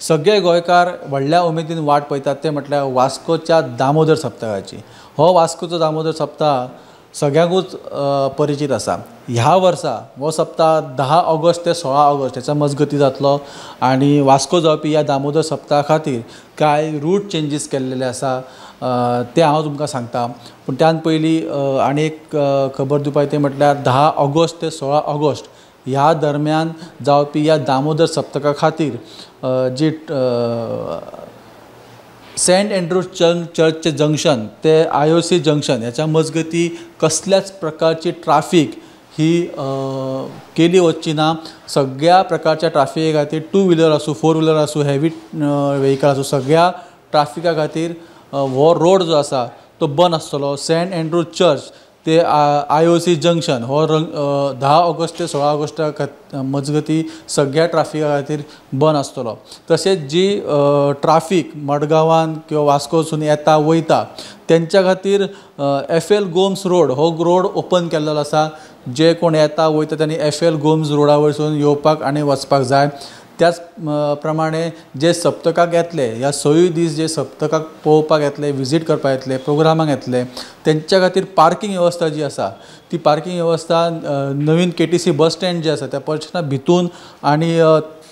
सगळे गोंयकार व्हडल्या उमेदीन वाट पळयतात ते म्हटल्यार वास्कोच्या दामोदर सप्तकाची. हो वास्कोचो दामोदर सप्ताह सगळ्यांकूच परिचीत आसा. ह्या वर्सा हो सप्ताह 10 ऑगस्ट ते 16 ऑगस्ट हेच्या मजगती जातलो आनी वास्को जावपी ह्या दामोदर सप्तका खातीर कांय रूट चेंजीस केल्लेले आसा ते हांव तुमकां सांगता. पूण त्यान पयलीं आनी एक खबर दिवपाक तें म्हटल्यार 10 ऑगस्ट ते 16 ऑगस्ट ह्या दरम्यान जावपी ह्या दामोदर सप्तका खातीर जी सेंट एंड्रूज चर्चचे जंक्शन ते IOC junction ह्याच्या मजगती कसल्याच प्रकारची ट्राफीक ही केली वचची ना. सगळ्या प्रकारच्या ट्राफिके खातीर 2 व्हिलर आसूं, 4 व्हिलर आसूं, हेवी व्हेकल आसूं, सगळ्या ट्राफिका खातीर हो रोड जो आसा तो बंद आसतलो. सेंट एंड्रूज चर्च ते IOC junction हो 10 ऑगस्ट ते 16 ऑगस्टा मजगती सगळ्या ट्राफिका खातीर बंद आसतलो. तशेंच जी ट्राफीक मडगांवान किंवा वास्कोसून येता वयता तेंच्या खातीर FL Gomes road हो रोड ओपन केल्लो आसा. जे कोण येता वयता तांणी FL Gomes रोडा वयरसून येवपाक आनी वचपाक जाय. त्याच प्रमाणे जे सप्तकाक येतले ह्या 6 दीस जे सप्तकाक पळोवपाक येतले, विजीट करपाक येतले, प्रोग्रामाक येतले तेंच्या खातीर पार्किंग वेवस्था जी आसा ती पार्किंग वेवस्था नवीन KTC bus stand जे आसा त्या बस भितून आनी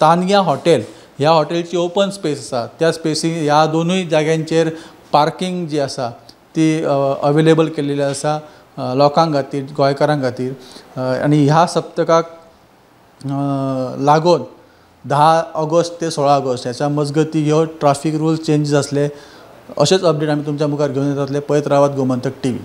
तानग्या हॉटेल ह्या हॉटेलची ओपन स्पेस आसा त्या स्पेसी ह्या दोनूय जाग्यांचेर पार्किंग जी आसा ती अवेलेबल केल्लेली आसा लोकां खातीर, गोंयकारां खातीर. आनी ह्या सप्तकाक लागून 10 ऑगस्ट ते 16 ऑगस्ट ह्याच्या मजगती ह्यो ट्राफीक रूल्स चेंजीस आसले. अशेंच अपडेट आमी तुमच्या मुखार घेवन येतातले. पळयत रावात गोमंतक टीव्ही.